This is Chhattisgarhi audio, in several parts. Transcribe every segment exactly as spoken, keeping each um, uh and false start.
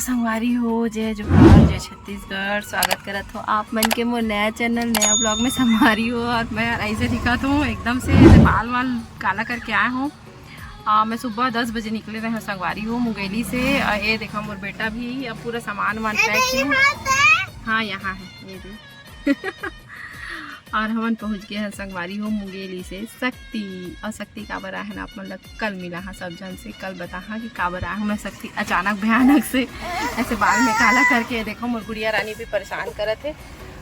संगवारी हो, जय जोहार, जय छत्तीसगढ़। स्वागत करत हो आप मन के मोर नया चैनल, नया ब्लॉग में। संगवारी हो, और मैं ऐसे दिखत हूँ एकदम से, ऐसे बाल वाल काला करके आए हूँ। आ, मैं सुबह दस बजे निकले रहे हूँ संगवारी हो मुंगेली से। आ, ये देखा मोर बेटा भी, अब पूरा सामान वामान पैक है। हाँ, यहाँ है, ये भी। और हमन पहुँच गए हैं संगवारी हो मुंगेली से सक्ती। और सक्ती काबर आए हैं ना, आप मन ला कल मिला हाँ सब झन से, कल बता हाँ कि काबर आए हूँ मैं सक्ती अचानक भयानक से ऐसे बाल में काला करके। देखो मोर गुड़िया रानी भी परेशान करत है।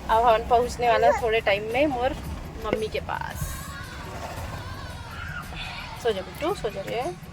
अब हमन पहुँचने वाला थोड़े टाइम में मोर मम्मी के पास। सो जा बिट्टू, सो जा रे।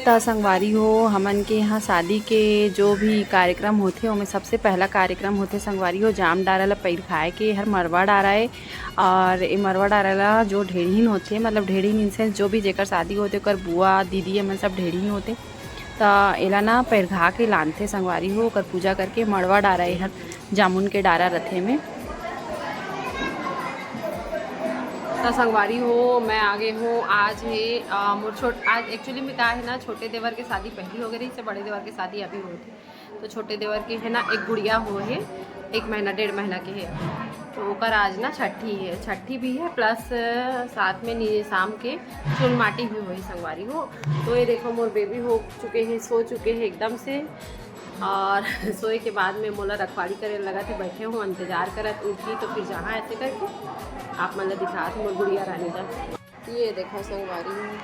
त संगवारी हो, हमन के यहाँ शादी के जो भी कार्यक्रम होथे, ओमे सबसे पहला कार्यक्रम होथे संगवारी हो, जाम डारा ला पैर खाए के। हर मरवा डारा ए, और ए मरवा डारा ला जो ढेढ़ीन होथे, मतलब ढेढ़ीन in sense जो भी जेकर शादी होथे, ओकर बुआ, दीदी, एमन सब ढेढ़ीन होथे। त एला ना पैरघा के लानथे संगवारी हो, ओकर पूजा करके। मड़वा डारा एहर जामुन के डारा रथे में। त संगवारी हो, मैं आ गए हूँ। आज है, अ, मोर छोट-, आज actually में का है ना, छोटे देवर के शादी पहली हो गई रही से, बड़े देवर के शादी अभी होत हे। तो छोटे देवर के है ना, एक गुड़िया हो है, एक महीना, डेढ़ महीना के है। तो ओकर आज ना छठी है, छठी भी है, plus साथ में नी-, शाम के चून माटी भी होही संगवारी हो। तो ये देखो, मोर बेबी हो चुके हैं, सो चुके हैं एकदम से। और सोए के बाद में मोला रखवारी करे लगा थे, बैठे हो इंतजार करत उठी, तो फिर जहाँ ऐसे करके आप मन ला दिखात मोर गुड़िया रानी का। ये देखो संगवारी हो।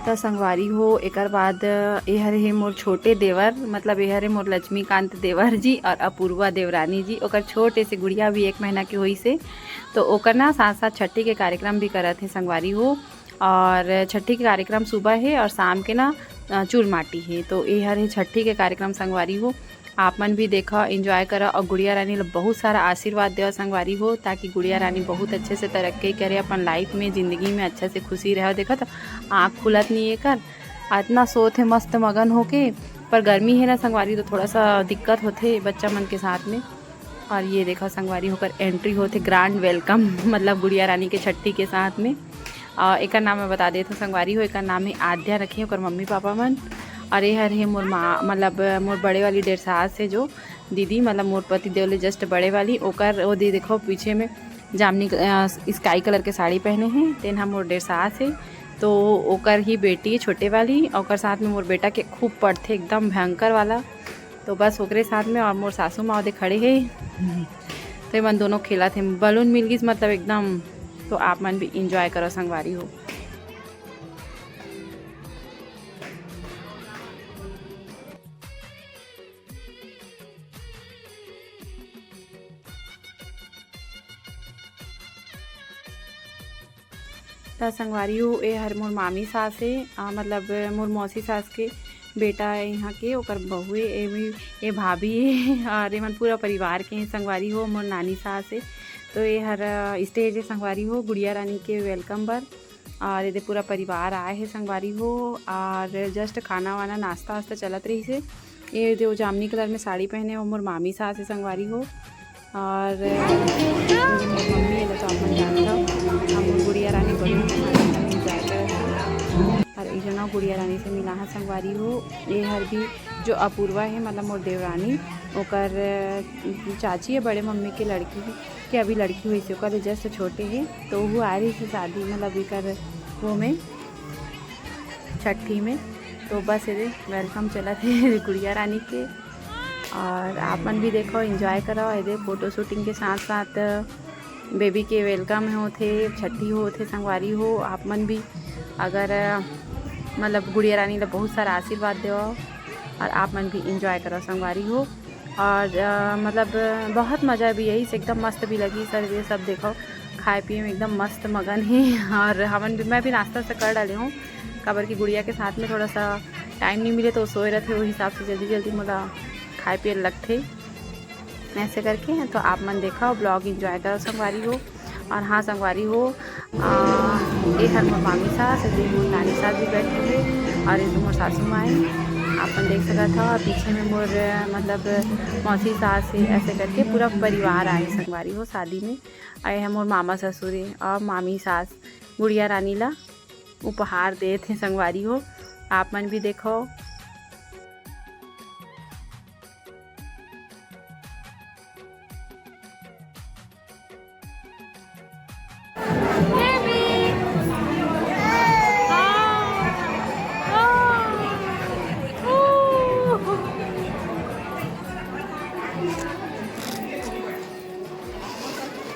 त संगवारी हो, एकर बाद एहर हे मोर छोटे देवर, मतलब एहर हे मोर लक्ष्मीकांत देवर जी और अपूर्वा देवरानी जी। ओकर छोटे से गुड़िया भी एक महीना के होइस हे, तो ओकर ना साथ साथ छठी के कार्यक्रम भी करत हे संगवारी हो। और छठी के कार्यक्रम सुबह हे और शाम के ना, अ, चूल माटी हे। तो एहर हे छठी के कार्यक्रम संगवारी हो। आप मन भी देखा, enjoy करा और गुड़िया रानी ला बहुत सारा आशीर्वाद देवा संगवारी हो, ताकि गुड़िया रानी बहुत अच्छे से तरक्की करे अपन life में, जिंदगी में अच्छा से खुशी रहे। देखा तो आँख खुलत नहीं एकर, इतना सोत हे मस्त मगन होके। पर गर्मी है ना संगवारी, तो थोड़ा सा दिक्कत होथे बच्चा मन के साथ में। और ये देखा संगवारी हो, ओकर entry होथे, grand welcome, मतलब गुड़िया रानी के छट्ठी के साथ में। और एकर नाम मैं बता देत हूँ संगवारी हो, एकर नाम है आद्या रखे ओकर मम्मी पापा मन। और ये हर है मोर माँ, मतलब मोर बड़े वाली डेढ़ सास है जो दीदी, मतलब मोर पति देव ले just बड़े वाली, ओकर वो दे देखो पीछे में जामनी क-, अ, sky colour के साड़ी पहने हैं, तेन ह मोर डेढ़ सास है। तो ओकर ही बेटी है छोटे वाली, ओकर साथ में मोर बेटा के खूब पड़थे, एकदम भयंकर वाला। तो बस ओकरे साथ में और मोर सासू माँ ओदे खड़े हे। तो एमन दोनों खेलत हे, balloon मिल गिस मतलब एकदम। तो आप मन भी enjoy करो संगवारी हो। त संगवारी हो, ए हर मोर मामी सास हे, आ, मतलब मोर मौसी सास के बेटा हे यहाँ के, ओकर बहू हे, ए भी, ए भाभी हे और एमन पूरा परिवार के हे संगवारी हो, मोर नानी सास हे। तो ए हर, अ, stage हे संगवारी हो, गुड़िया रानी के welcome बर। और एदे पूरा परिवार आए हे संगवारी हो, और just खाना वाना, नाश्ता वास्ता चलत रहिस हे। ये जो जामनी colour में साड़ी पहने, वो मोर मामी सास हे संगवारी हो। और ये मोर मम्मी, ये ला तो आप मन जानत हव, हम मोर गुड़िया रानी बड़ी enjoy करत हन। और एक जना गुड़िया रानी से मिला है संगवारी हो। ये हर भी जो अपूर्वा है, मतलब मोर देवरानी, ओकर चाची है, बड़े मम्मी के लड़की के अभी लड़की होइस हे, ओकर ले just छोटे हे, तो वो आ रहिस हे शादी, मतलब एकर वो में, छट्ठी में। तो बस एदे welcome चलत हे गुड़िया रानी के। और आप मन भी देखो, enjoy करो एदे photo shooting के साथ साथ baby के welcome होथे, छट्ठी होथे संगवारी हो। आप मन भी अगर, मतलब गुड़िया रानी ला बहुत सारा आशीर्वाद देवो, और आप मन भी enjoy करो संगवारी हो। और अ, मतलब बहुत मज़ा भी आई, एकदम मस्त भी लगी सर। ये सब देखो, खाए पिए में एकदम मस्त मगन हे। और हमन भी, मैं भी नाश्ता से कर डाले हूँ, काबर कि गुड़िया के साथ में थोड़ा सा टाइम नहीं मिले तो सोए रहते, वो हिसाब से जल्दी जल्दी मोला खाए पिए लगथे। ऐसे करके तो आप मन देखा, vlog enjoy करो संगवारी हो। और हाँ संगवारी हो, आ, ये हर मोर मामी सास, ये मोर नानी सास भी बैठे हैं और ये मोर सासू माँ है। आप मन देख सकत हो, और पीछे में मोर मतलब मौसी सास है। ऐसे करके पूरा परिवार आए संगवारी हो शादी में। आए हैं मोर मामा ससुर है और मामी सास गुड़िया रानी ला उपहार देत हे संगवारी हो। आप मन भी देखो।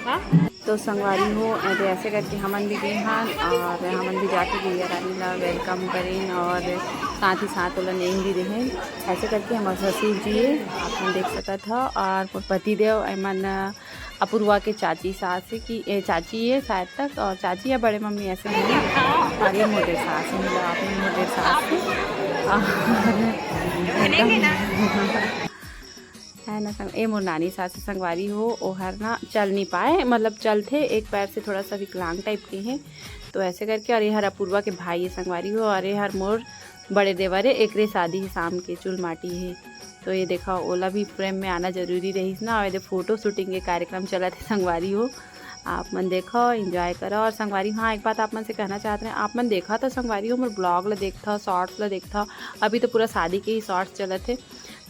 हाँ? तो संगवारी हो, अरे ऐसे करके हमन भी गए हन और हमन भी जाके गुड़िया रानी ला welcome करेन और साथ ही साथ ओला नेम भी देहेन। ऐसे करके हमर ससुर जी हे, आप मन देख सकत हो, और मोर पति देव एमन अपूर्वा के चाची सास हे कि ए, चाची हे शायद तक, और चाची या बड़े मम्मी ऐसे नहीं, और ये मोर सास हे, मतलब आप मन मोर सास हे। और एकदम है ना संग-, ए मोर नानी सास संगवारी हो, ओहर ना चल नहीं पाए, मतलब चलथे एक पैर से, थोड़ा सा विकलांग टाइप के हैं। तो ऐसे करके, और ये हर अपूर्वा के भाई है संगवारी हो, और ये हर मोर बड़े देवर है, एकरे शादी है शाम के चूल माटी है। तो ये देखा, ओला भी फ्रेम में आना जरूरी रहीस ना, और ये फोटो शूटिंग के कार्यक्रम चलत है संगवारी हो। आप मन देखो, एंजॉय करो। और संगवारी, हाँ, एक बात आप मन से कहना चाहत रहे, आप मन देखा तो संगवारी हो, मोर ब्लॉग ला देखता, शॉर्ट्स ला देखता, अभी तो पूरा शादी के ही शॉर्ट्स चलत है।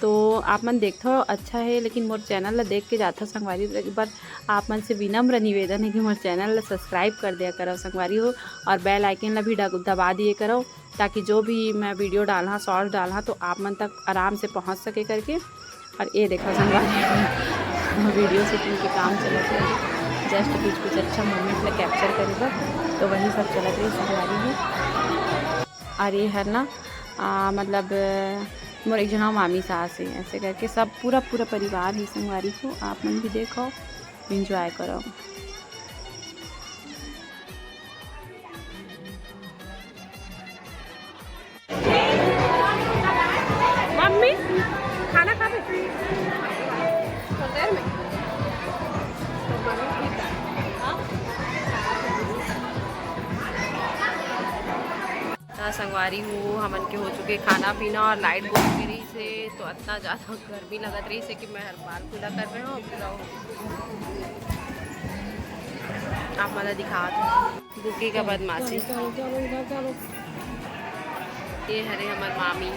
तो आप मन देखथव, अच्छा है, लेकिन मोर चैनल ला देख के जाथव संगवारी हो। एक बार आप मन से विनम्र निवेदन है कि मोर चैनल ला सब्सक्राइब कर दिया करव संगवारी हो, और बेल आइकन ला भी दब-, दबा दिए करव, ताकि जो भी मैं वीडियो डालहा, शॉर्ट्स डालहा, तो आप मन तक आराम से पहुंच सके करके। और ये देखो संगवारी हो, वीडियो शूटिंग के काम चलत है, जस्ट कुछ कुछ अच्छा मोमेंट ला कैप्चर करे बर, तो वही सब चलत रही संगवारी हो। और ये हर ना, आ, मतलब मोर एक जना मामी सास है, ऐसे करके सब पूरा पूरा परिवार ही संगवारी हो। आप मन भी देखो, एंजॉय करो। मम्मी, खाना खाबे? थोड़ी देर में। हाँ? हाँ संगवारी हो, हमन के हो चुके खाना पीना और लाइट गोल के रही से, तो इतना ज़्यादा गर्मी लगत रही से कि मैं हर बाल खुला कर रहे हूँ, पूरा हो। आप मन ला दिखावत हूँ। बुकी का बदमाशी। ये हरे हमर मामी।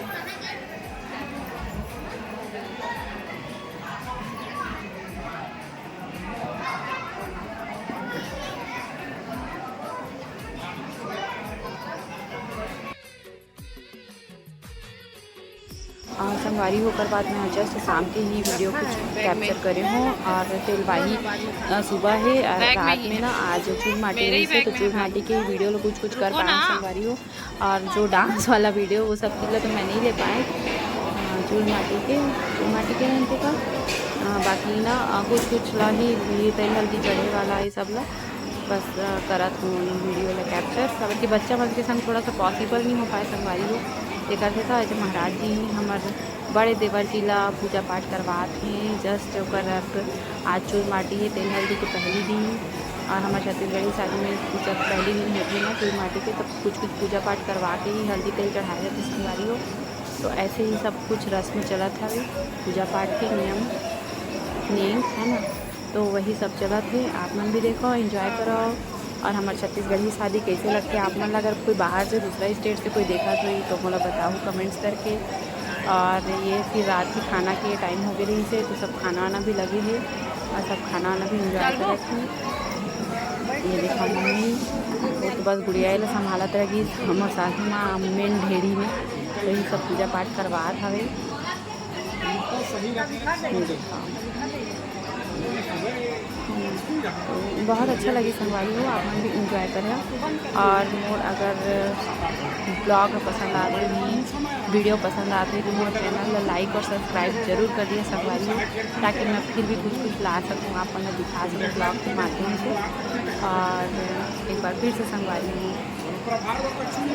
और संगवारी हो, ओकर बाद मैं जस्ट शाम के ही वीडियो कुछ कैप्चर करे हूँ। और तेलवाही, अ, सुबह है और रात में ना आज चूल माटी रही से, तो चूल माटी के ही वीडियो लो कुछ कुछ कर पाए संगवारी हो। और जो डांस वाला वीडियो, वो सब चीज़ ला तो मैं नहीं ले पाए। अ, चूल माटी के, चूल माटी के रहते का, अ, बाकी ना, अ, कुछ कुछ ला ही, ये तेल हल्दी चढ़े वाला, ये सब ला बस, अ, करत हूँ वीडियो ला कैप्चर, काबर कि बच्चा मन के संग थोड़ा सा पॉसिबल नहीं हो पाए संगवारी हो। ये करते था, ऐसे महाराज जी ही हमर बड़े देवर जी ला पूजा पाठ करवात हे। जस्ट ओकर रात आज चूल माटी है, तेल हल्दी के पहली दिन, और हमर छत्तीसगढ़ी शादी में जब पहली दिन होती ना चूल माटी के, तब कुछ कुछ पूजा पाठ करवा के ही हल्दी तेल चढ़ाए जाते संगवारी हो। तो ऐसे ही सब कुछ रस्म चलत हवे, पूजा पाठ के नियम, नेम है ना। तो वही सब चलत हे, आप मन भी देखो, एंजॉय करो। और हमर छत्तीसगढ़ी शादी कैसे लगथे आप मन ला? अगर कोई बाहर से, दूसरा स्टेट से कोई देखत होही तो मोला बताहू कमेंट्स करके। और ये फिर रात के खाना के टाइम हो गए रही से, तो सब खाना वाना भी लगे हे और सब खाना वाना भी एंजॉय करत हे। ये देखो मम्मी, वो तो बस गुड़िया ला संभालत रही, हमर सासू माँ मेन ढेड़ी में, तो ये सब पूजा पाठ करवात हवे। ये देखो। हम्म, बहुत अच्छा लगी संगवारी हो, आप मन भी एंजॉय करें। और मोर अगर Vlog ह पसंद आत होही, video पसंद आत होही तो मोर channel ला like और subscribe जरूर कर दिया संगवारी हो, ताकि मैं फिर भी कुछ कुछ ला सकूँ, आप मन ला दिखा सकूँ vlog के माध्यम से। और एक बार फिर से संगवारी हो,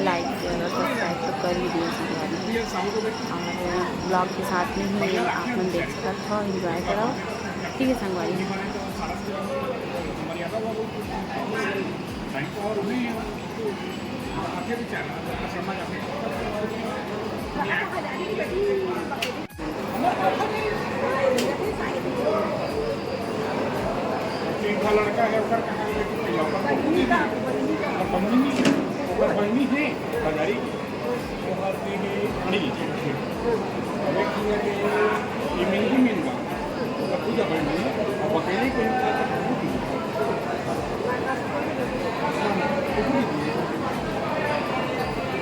like और subscribe तो कर ही दिया संगवारी हो। और vlog के साथ में ही आप मन देख सकत हो, enjoy करो, ठीक है संगवारी हो। एक ठा लड़का है, ओकर कहाँ है? ओकर बहिनी है, ओकर बहिनी है, भंडारी। ओकर दे हे अड़ी। अब एक ठो है, ये महंगी महंगा। ओकर पूजा बहिनी है, अब अकेले कोई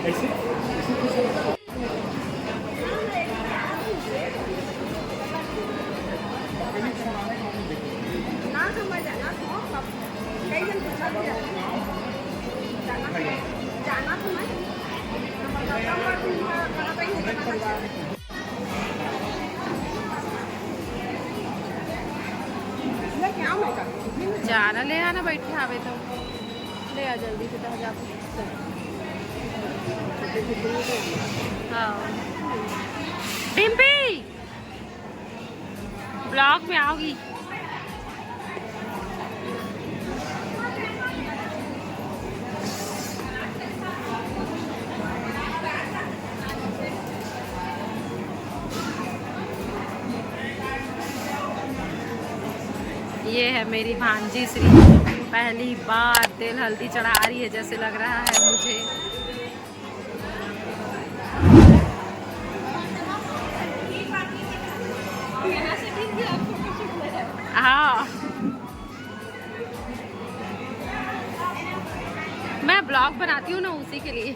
ऐसे, ऐसे कुछ जाना ले आना, बैठे आवे तो ले आ जल्दी से, तो जा। हाँ। डिम्पी, vlog में आओगी? ये है मेरी भांजी श्री, पहली बार तेल हल्दी चढ़ा रही है, जैसे लग रहा है मुझे। हाँ, मैं vlog बनाती हूँ ना, उसी के लिए।